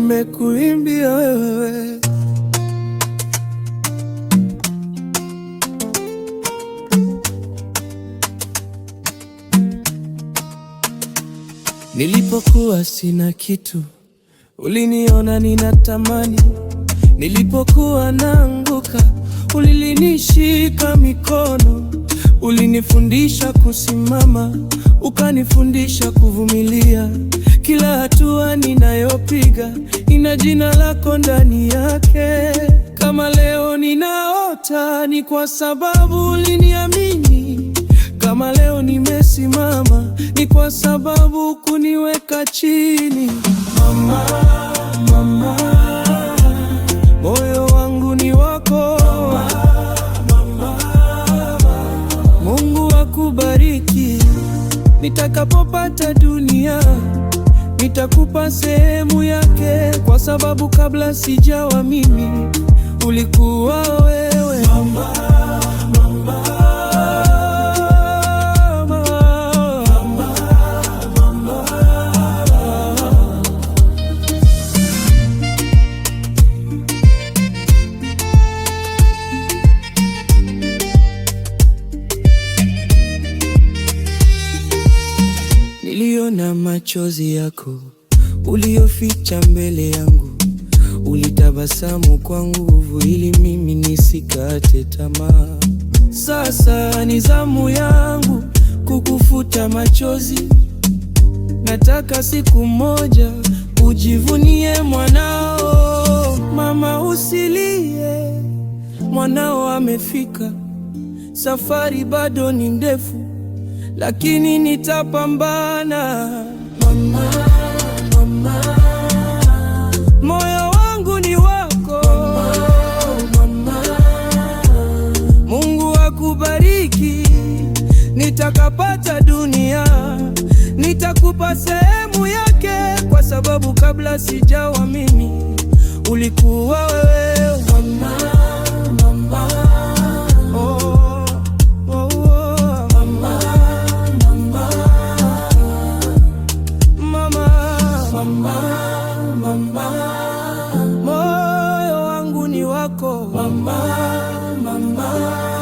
Nimekuimbia wewe. Nilipokuwa sina kitu, uliniona ninatamani. Nilipokuwa naanguka, ulinishika mikono. Ulinifundisha kusimama, ukanifundisha kuvumilia. Kila hatua ninayopiga ina jina lako ndani yake. Kama leo ninaota, ni kwa sababu uliniamini. Kama leo nimesimama, ni kwa sababu hukuniweka chini. Mama, mama, moyo wangu ni wako. Mama, Mungu akubariki. Nitakapopata dunia, nitakupa sehemu yake, kwa sababu kabla sijawa mimi, ulikuwa wewe. Mama, mama, mama, mama. Niliona machozi yako ulioficha mbele yangu, ulitabasamu kwa nguvu ili mimi nisikate tamaa. Sasa ni zamu yangu kukufuta machozi. Nataka siku moja ujivunie mwanao. Mama, usilie, mwanao amefika. Safari bado ni ndefu, lakini nitapambana. Mama, mama, moyo wangu ni wako. Mama, Mungu akubariki. Nitakapata dunia, nitakupa sehemu yake, kwa sababu kabla sijawa mimi ulikuwa wewe. Mama, mama, oh, oh, oh. Mama, mama, mama, mama, mama, moyo wangu ni wako. Mama, mama.